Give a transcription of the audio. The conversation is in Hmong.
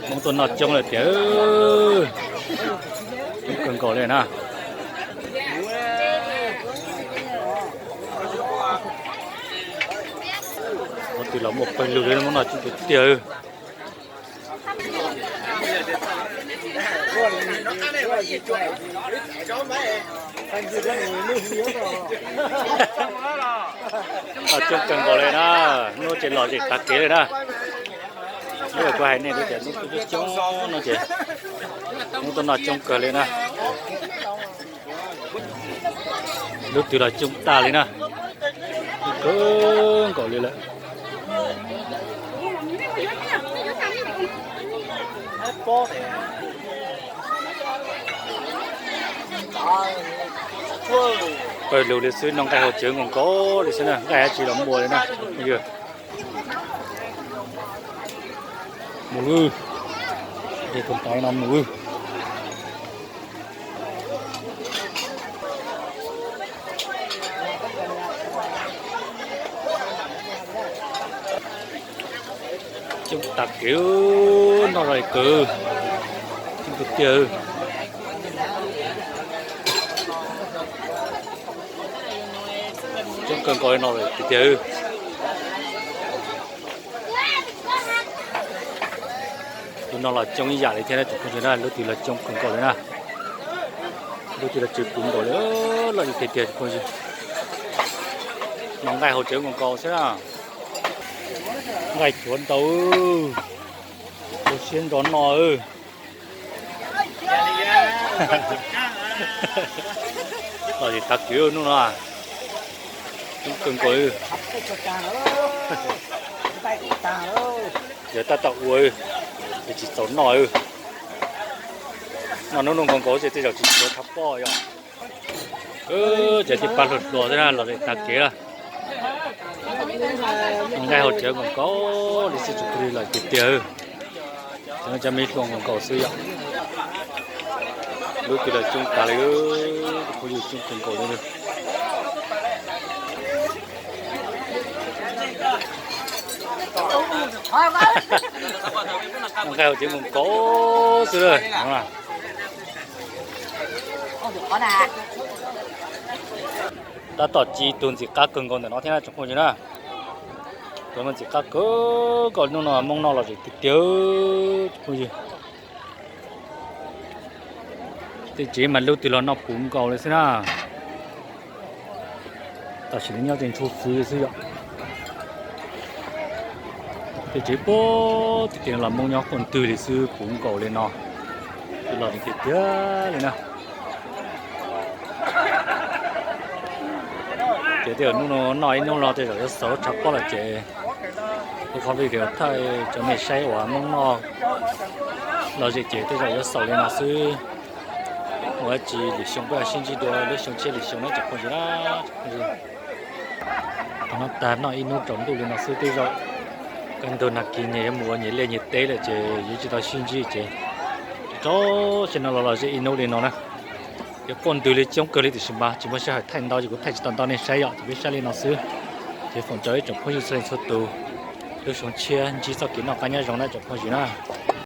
Hmoob tuaj noj coob lawm tiag, coob kawg nkaus li na. Ua twg los muaj pawg lug li, Hmoob noj coob tiag tiag. Noj coob kawg nkaus li na, hnub no ces lom zem tag kev li na. Hnub no kuv hais nej lub tias hnub coob coob no ces Hmoob tuaj noj coob kawg li na. Lub twg los coob tag li na, coob kawg nkaus li lawm. Pawg lug li xwb, noj nqaij haus cawv nkaus nkaus li xwb na, nqaij dab tsi los muaj li na. Mus, tus ntawd no mus. Coob tag kev, noj zoo li kawg, coob tiag tiag. Coob kawg nkaus li no tiag tiag. Tus no los coob ib yam li thiab na tsoom phooj ywg na, lub twg los coob kawg nkaus li na. Lub twg los tsw puv nkaus li, lom zem tiag tiag tsoom phooj yw. Noj nqaij haus cawv nkaus nkaus xwb na. Nqaij cuav ntau, zoo siab ntso noj. Lom zem tag kev hnub no, coob kawg nkaus. Yog tab tom ua, yog tsis txaus noj. Noj hnub no nkaus nkaus ces tej zaum tsis tshuav tshav pob yom. Cov tij pab hluas hluas xwb na, lom zem tag kev lawm. Noj nqaij haus cawv nkaus nkaus li xwb, tsoom phooj ywg, lom zem tiag tiag. Cov no cov me hluas nkaus nkaus xwb yom. Lub twg los coob tag li, cov phooj ywg, coob kawg nkaus li. Noj nqaij haus cawv nkaus nkaus xwb lawm. Tab tom ci tus ntxim qab kawg nkaus ntawm no thiab na tsoom phooj ywg na. Tus ntxim qab kawg nkaus, hnub no Hmoob noj lom zem tiag tiag tsoom phooj ywg. Tej tsev mas lub twg los noj puv nkaus li xwb na. Tam sim no nyob tej ntshua fwv xwb yom. Tej tsev puag tim tej los Hmoob nyob quaj ntwg li xwb, puv nkaus li no. Lom zem tiag tiag li na. Ces tej zaum hnub no noj ib hnub no tej zaum yuav xaus tshav pob lawm ces kuv qhov video thaij cov nej saib uas Hmoob noj lom zem ces tej zaum yuav xaus li no xwb. Ua tsis lwm xyoo peb sib ntsib dua lub xyoo tshiab lwm xyoo na tsoom phooj ywg na. Qhov no tag noj ib hnub tsaus ntuj li no xwb tej zaum kaj ntug nag kis nyias yuav mus ua nyias liaj nyias teb lawm ces yuav tsis tau sib ntsib ces rau siab no los lom zem ib hnub li no na. Yuav quaj ntwg li coob kawg li tiam sis mas tsis muaj sij hawm thaij ntau ces kuv thaij tsis tau ntau nej saib yom, ces peb saib li no xwb. Ces foom tso ib tsoom phooj ywg txhua leej txhua tus lub xyoo tshiab ntsib txoj kev noj qab nyob zoo na tsoom phooj ywg na.